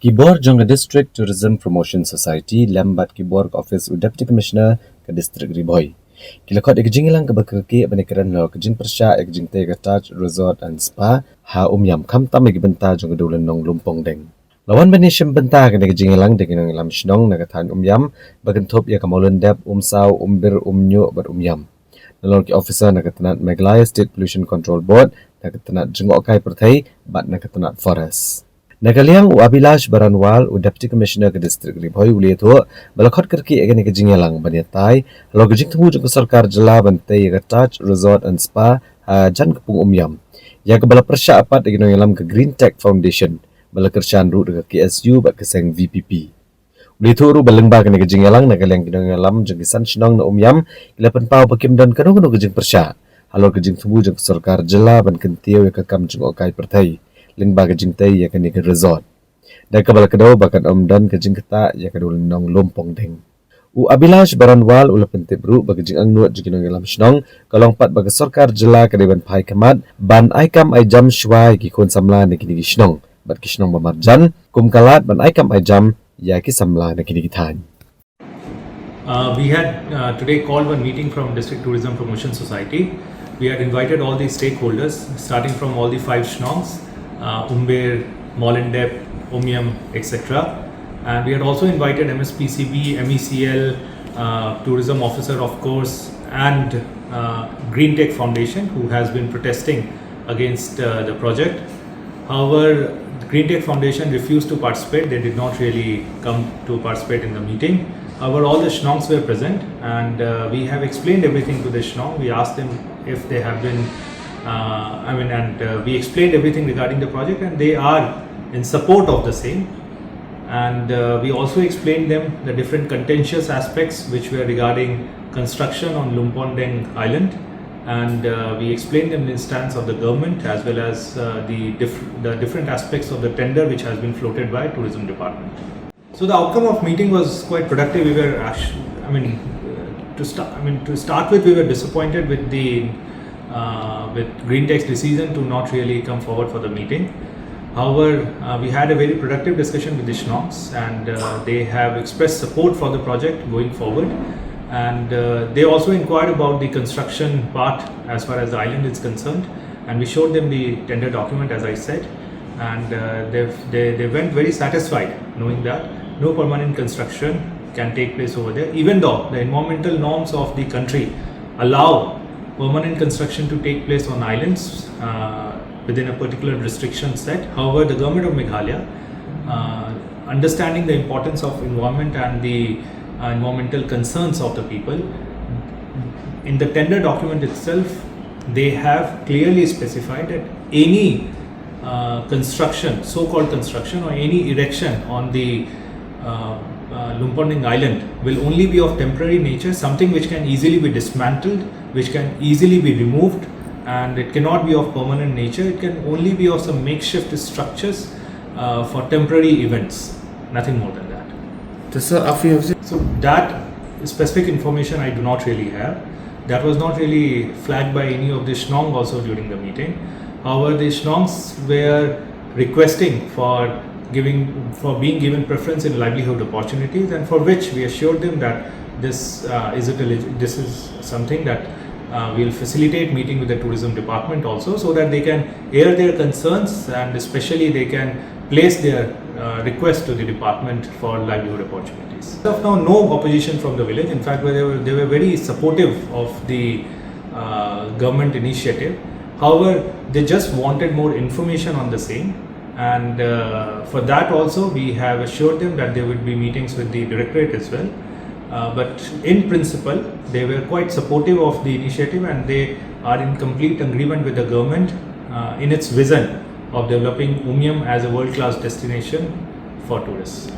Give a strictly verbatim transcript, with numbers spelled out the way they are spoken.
Ki bor jong ka District Tourism Promotion Society lem bad ki bor ka office u Deputy Commissioner ka District Ri Bhoi ki la khot ïa ka jingïalang kaba kyrkieh ban ïakren halor ka jingpyrshah ïa ka jingtei ïa ka Taj Resort and Spa ha Umiam, khamtam ïa ki bynta jong ka dewlynnong Lumpongdeng. La wan ban ïashim bynta ha kane ka jingïalang da ki nongïalam shnong na ka thaiñ Umiam ba kynthup ïa ka Mawlyndep, Umsaw, Umbir, Umñiuh bad Umiam, nalor ki officer na ka tnat Meghalaya State Pollution Control Board, na ka tnat jngohkai pyrthei bad na ka tnat Forest. Na ka liang u Abhilash Baranwal, u Deputy Commissioner ka District Ri Bhoi, u la ïathuh ba la khot kyrkieh ïa kane ka jingïalang ban ïatai halor ka jingthmu jong ka sorkar jylla ban tei ïa ka Taj Resort and Spa ha jan ka pung Umiam, ïa kaba la pyrshah pat da ki nongïalam ka Green Tech Foundation ba la kyrshan ruh da ka K S U bad ka seng V P P. U la ïathuh ruh ba lyngba kane ka jingïalang, na ka liang ki nongïalam jong ki san shnong na Umiam ki la pynpaw ba kim don kano kano ka jingpyrshah halor ka jingthmu jong ka sorkar jylla ban kyntiew ïa ka kam jngohkai pyrthei lyngba ka jingtei ïa kane ka resort, da kaba la kdew ba kan ym don ka jingktah ïa ka dewlynnong Lumpongdeng. U Abhilash Baranwal u la pyntip ruh ba ka jingangnud jong ki nongïalam shnong ka long pat ba ka sorkar jylla ka dei ban phai khmat ban ai kam ai jam shuwa ïa ki khun samla na kine ki shnong bad ki shnong ba marjan, kum ka lad ban ai kam ai jam ïa ki samla na kine ki thaiñ. Uh, we had uh, today called one meeting from District Tourism Promotion Society. We had invited all the stakeholders, starting from all the five shnongs, uh, Umbir, Mawlyndep, Umiam, et cetera. And we had also invited M S P C B, M E C L, uh, tourism officer, of course, and uh, Green Tech Foundation, who has been protesting against uh, the project. However, the Green Tech Foundation refused to participate. They did not really come to participate in the meeting. However, all the shnongs were present, and uh, we have explained everything to the shnong. We asked them if they have been, uh, I mean, and uh, we explained everything regarding the project, and they are in support of the same. And uh, we also explained them the different contentious aspects which were regarding construction on Lumpondeng Island. And uh, we explained them the stance of the government as well as uh, the, diff- the different aspects of the tender which has been floated by Tourism Department. So the outcome of meeting was quite productive. We were actually, I mean, uh, to start, I mean, to start with, we were disappointed with the uh, with Green Tech's decision to not really come forward for the meeting. However, uh, we had a very productive discussion with the Shnongs, and uh, they have expressed support for the project going forward. And uh, they also inquired about the construction part as far as the island is concerned, and we showed them the tender document, as I said, and uh, they they they went very satisfied knowing that no permanent construction can take place over there, even though the environmental norms of the country allow permanent construction to take place on islands uh, within a particular restriction set. However, the government of Meghalaya, uh, understanding the importance of environment and the uh, environmental concerns of the people, in the tender document itself, they have clearly specified that any uh, construction, so-called construction, or any erection on the uh, uh, Lumponding Island will only be of temporary nature, something which can easily be dismantled, which can easily be removed, and it cannot be of permanent nature. It can only be of some makeshift structures uh, for temporary events, nothing more than that. Does sir, a few of So that specific information I do not really have. That was not really flagged by any of the Shnong also during the meeting. However, the Shnongs were requesting for giving for being given preference in livelihood opportunities, and for which we assured them that this uh, is it a, this is something that uh, we'll facilitate meeting with the tourism department also, so that they can air their concerns and especially they can place their uh, request to the department for livelihood opportunities. As of now, no opposition from the village. In fact, they were, they were very supportive of the uh, government initiative. However, they just wanted more information on the same. And uh, for that also, we have assured them that there will be meetings with the directorate as well. Uh, but in principle, they were quite supportive of the initiative and they are in complete agreement with the government uh, in its vision of developing Umiam as a world-class destination for tourists.